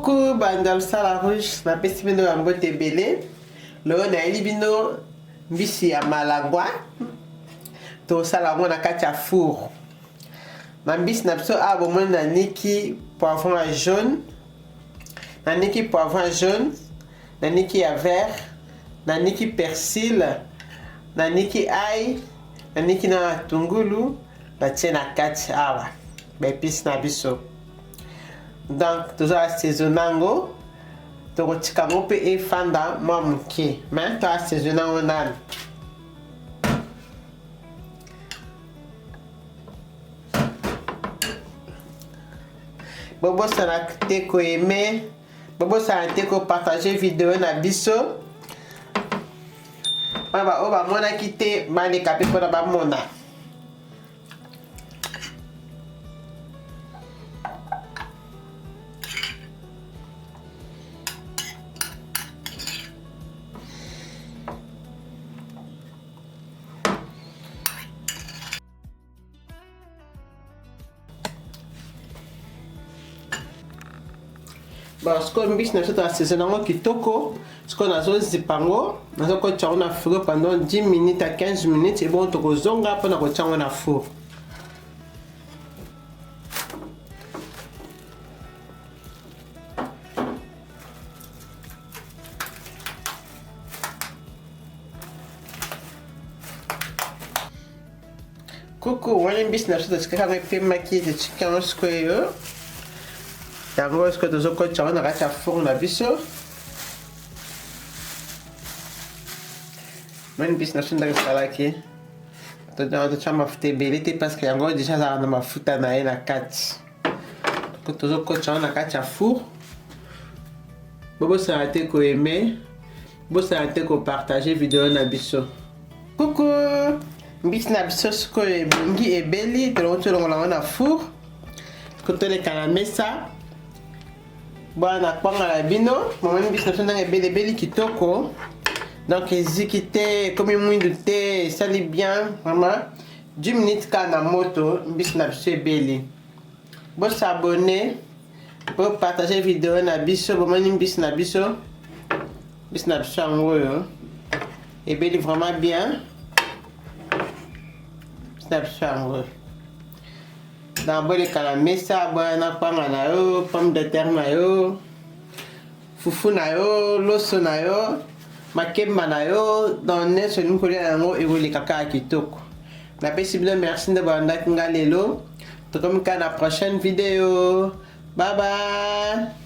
Coucou banda lusala rouge napesi bino ba mbote ebele lelo nayeli bino mbisi ya malangwa tosala yango na kati ya four na mbisi na biso awa bomoni naniki poivron ya jaune naniki poivron ya jaune naniki ya vert naniki persil naniki ail naniki na matungulu natie na kati awa ba epices na biso donc tozo assaisonne yango tokotika yango mpe efanda mwa moke mais to assaisonne yango nanu bobosana te koaime bobosana te kopartage video na biso mpona baoyo bamonaki te baleka mpe mpona bamona Bon, sikoyo mbisi na biso toassaisonne yango kitoko sikoyo nazozipa yango nazokotisa yango na frigo pendant 10 minutes à 15 minutes ebongo tokozonga mpona kotia yango na four Coucou, wana mbisi na biso totikaki yango epemaki totiki yango sikoyo yango sikoyo tozokotisa yango na kati ya four na biso moni mbisi na biso ndenge esalaki totya mafuta ebele te parce que yango deja azalaka na mafuta na ye na kati tozokotisa yango na kati ya four bobosana te koaime bosana te kopartage video na biso Coucou! Mbisi na biso sikoyo ebongi ebeli tolongo tolongola yango na four toleka na mesa bwana kwanga na bino momoni mbisi na biso ndenge ebeli ebeli kitoko donc eziki te ekomi mwindu te esali bien vraiment 10 minutes kaka na moto mbisi na biso ebeli bosabone bopartage video na biso bomoni mbisi na biso mbisi na biso yango oyo ebeli vraiment bien mbisi na biso yango oyo donc boleka na mesa boya na kwanga na yo pomme de terre na yo fufu na yo loso na yo makemba na yo donc nyonso olingi kolia yango ekoleka kaka kitoko napesi bino merci nde bolandaki nga lelo tokomi kaka na prochaine video bye bye.